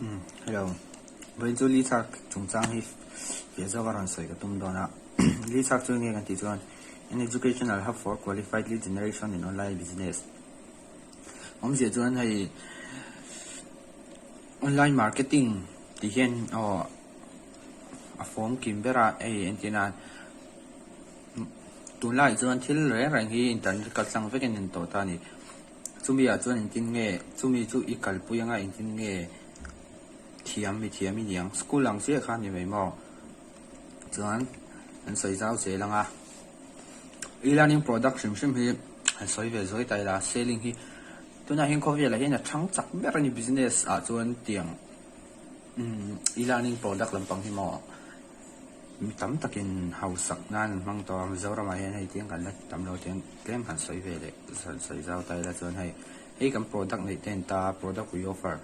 Hello, vawiin chu Lichak chungchang hi fiah zawk a rawn sawi ka tum dawn a. Lichak chu enge kan tih chuan an educational hub for qualified lead generation in online business. Awmzia chuan hei online marketing tih hian aw a fawm kim ber a, hei entir nan tunlaiah chuan thil reng reng hi internet kaltlang vekin a ni tawh ta a ni. Chumi ah chuan engtin nge chumi chu i kalpui anga engtin nge thiam mi thiam i niang school ang chiah kha a ni mai maw chuan an sawi zau zel ang a e-learning product hrim hrim hi an sawi ve zuai ta ila selling hi tunah hian khawvelah hian a thang chak ber a ni business ah chuan tiang umm e-learning product lampang hi maw. Mi tam takin hausak nan an hmang tawh a, Mizoramah hian hei tiang kan la tam lo tiang tlem han sawi ve leh han sawi zau ta ila chuan hei hei kan product neih te an ta a, product we offer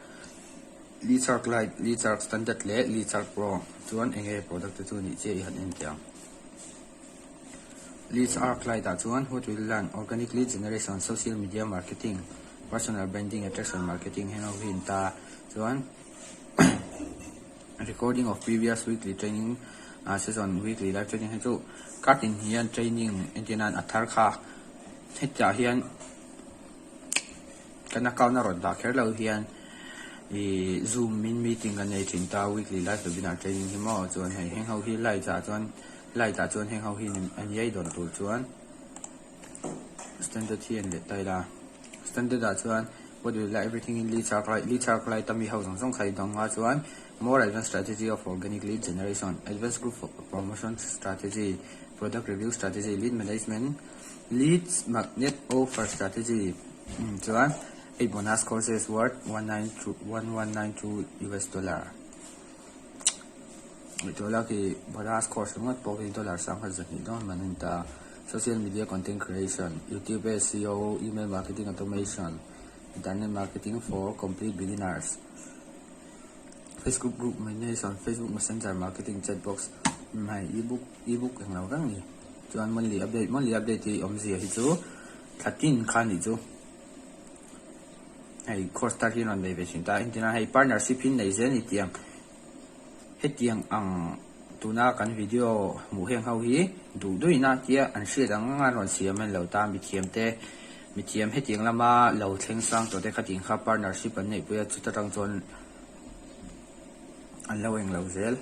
Lechark Lite, Lechark Standard leh Lechark Pro chuan eng nge product te chu nih chiah i han en teh ang. Lechark Lite ah chuan what will learn, organic lead generation, social media marketing, personal branding, attraction marketing heng ho hi an ta a, chuan Recording of previous weekly training session weekly live training hi chu kartin hian training entir nan a thar kha hetiah hian kan account a rawn dah kher lo hian ih zoom in meeting kan nei thin ta weekly live webinar training hi maw chuan hei heng ho hi light ah chuan light ah chuan heng ho hi a niai dawn tur chuan standard hi a ni leh ta ila standard ah chuan what do you like everything in lead shark light lead shark light a mi ho zawng zawng kha i dawng a chuan more advanced strategy of organic lead generation advanced group promotion strategy product review strategy lead management leads magnet offer strategy chuan eight bonus courses worth 19 1192 us dollar. Ngaihtuah lak hi bonus course ringawt pawh hi dollar 1100 dawn man a ni ta a. Social media content creation, YouTube SEO, email marketing automation, internet marketing for complete beginners, Facebook group management, Facebook messenger marketing chat box, hei ebook ebook englo reng a ni. Chuan monthly update monthly update hi awmzia hi chu thla tin kha a nih chu. Hei course tar hi a rawn nei ve thin ta a, engtin a hei partnership hi nei zel a ni tih ang. Hetiang ang tuna kan video hmuh heng ho hi duh duihna tia an hriat ang anga rawn siam a ni lo ta, mithiam te mithiam hetiang lama lo thleng sang tawh te khatin kha partnership an neihpui a chuta tang chuan an lo eng lo zel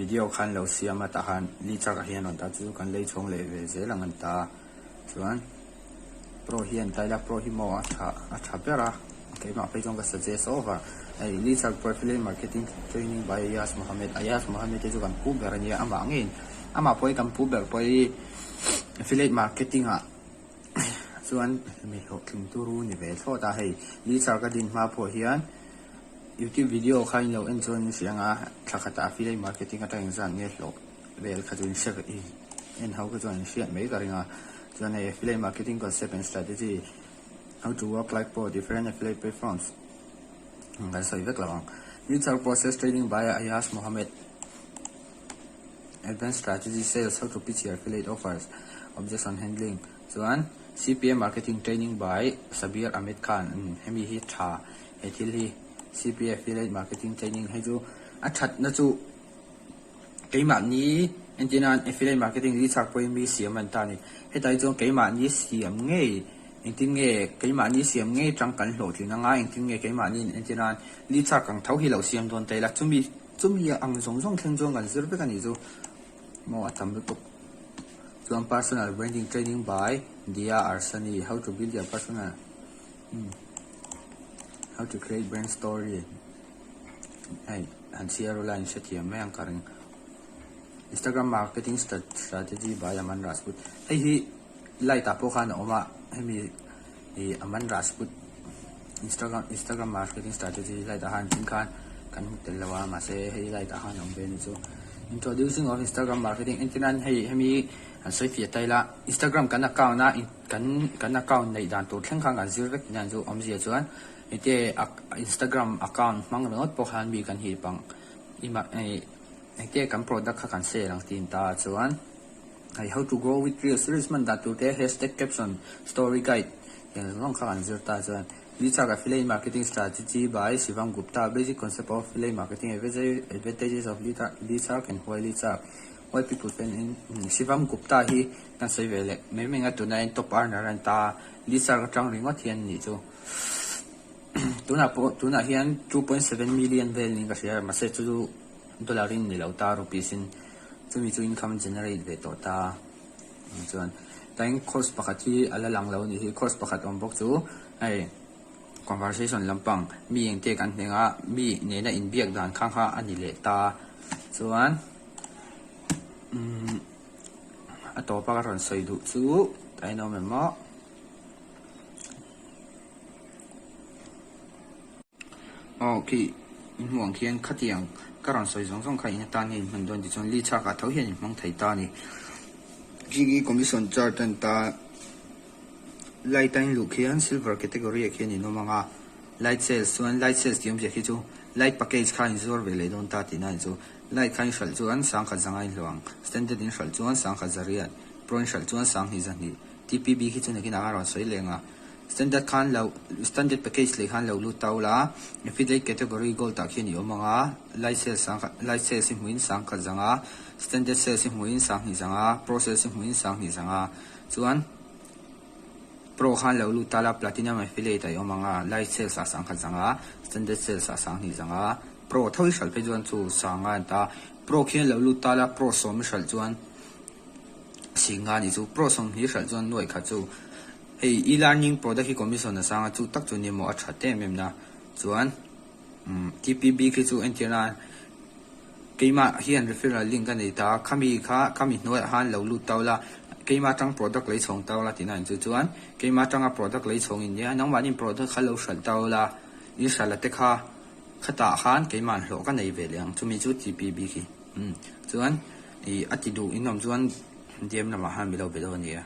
video kha an lo siam a tah khan Lichak ah hian rawn ta chu kan lei chhawng leh ve zel ang an ta chuan Pro hian Tyla Pro hi maw a tha a tha ber a keimah phei chuan ka suggest over hei Lisa Profile Marketing Training by Ayaz Mohammed Ayaz Mohammed te chu kan pu ber a nia amah ngeiin amah pawh hi kan pu ber pawh hi affiliate marketing ah chuan mi hlawhtling turu ni ve thlawt a hei Lisa ka din hma pawh hian YouTube video kha in lo en chuan in hria ang a thla khatah affiliate marketing atang engzat nge hlawh vel kha chu in hre en ho kha chuan in hriat mai ka ring a chuan hei affiliate marketing concept and strategy how to work like pro different affiliate platforms kan sawi vek lo ang digital process training by Ayaz Mohammed advanced strategy sales how to pitch your affiliate offers objection handling chuan C_P_A marketing training by Sabir Ahmed Khan hemi hi tha he thil hi C_P_A affiliate marketing training hei chu a thatna chu. Keimahni entirna affiliate marketing hi chak pawhin mi siam an ta a ni. Hetah hi chuan keimahni siam ngei engtin nge keimahni siam ngei tang kan hlawhtlin anga engtin nge keimahni entirna li chak ang tho hi lo siam dawn ta ila chumi chumi ang zawng zawng thleng chuan kan zir vek a nih chu maw a tam lutuk. Chuan personal branding training by Dia Arsani how to build your personal how to create brand story hei. Han chhiar ula in hrethiam mai ang ka ring. Instagram marketing strategy by Aman Rajput. Hei hi light ah pawh khan a awm a, hemi ih Aman Rajput Instagram Instagram marketing strategy light ah khan tin khan kan hmu tel lo a mahse hei light ah khan a awm ve a ni chu. Introducing of Instagram marketing entir nan hei hemi han sawi fiah ta ila Instagram kan account a kan kan account neih dan tur thleng khan kan zir vek tih na chu awmzia chuan Hete Instagram account hmang ringawt pawh khan mi kan hip ang hete kan product kha kan sale ang tih ta chuan hei how to grow with reels reels hman dan tur te hashtag caption story guide tiang zawng zawng kha kan zir ta chuan. Leadshark Affiliate Marketing Strategy by Shivam Gupta, Basic Concept of Affiliate Marketing, Advantages of Leadshark and Why Leadshark, Why People Fan in Shivam Gupta hi kan sawi ve leh mai mai a, tunah hian top earner a ni ta a, Leadshark atang ringawt hian a nih chu. Tunah pawh tunah hian 2.7 million vel niin ka hria mahse chu chu dollar in ni lo ta rupees in chumi chu income generate ve tawh ta chuan tain course pakhat hi a la lang lo a nih hi course pakhat awm bawk chu hei conversation lampang mi engte kan hneng a mi nena inbiak dan kha kha a ni leh ta chuan umm a tawpa ka rawn sawi duh chu tain awm em maw. Aw khi in hmuh ang khian khatiang ka rawn sawi zawng zawng kha in atan nge in hman dawn tichuan li chhak ah tho hian in hmang thei ta a ni. Khi commission chart a ni ta light a in luh khian silver category ah khian in awm ang a light sales chuan light sales tih awmzia khi chu light package kha in zuar ve leh dawn ta tihna a ni chu light kha in hralh chuan sangkhat zanga in hlawh ang standard in hralh chuan sangkhat zariat pro in hralh chuan sanghnih zahnih TPB khi chu nakinah a rawn sawi leh ang a. Standard khan lo standard package leh khan lo lut ta ula, affiliate category gold ah khian i awm ang a, light sales sang light sales hi hmuhin sangkhat zang a, standard sales hi hmuhin sanghnih zang a, pro sales hi hmuhin sanghnih zang a, chuan pro khan lo lut ta la platinum affiliate ah i awm ang a, light sales ah sangkhat zang a, standard sales ah sanghnih zang a, pro tho i hralh phei chuan chu sanga an ta, pro khian lo lut ta la pro sawm i hralh chuan Singa ni chu pro sawmhnih hralh chuan nuaih khat chu hei e-learning product hi commission a sang a chu tak chu ni maw a that em em na chuan umm TPB khi chu entir nan keimah hian referral link a nei ta khami kha khami hnuaiah khan lo lut tau la keimah atang product lei chhawng tau la tihna ang chu chuan keimah atanga product lei chhawng in nia nangmahni product kha lo hralh tau la in hralh a te kha khatah khan keimah hlawh ka nei ve leh ang chumi chu TPB khi. Umm chuan ih a ti duh in awm chuan DM lamah khan min lo be dawn a nia.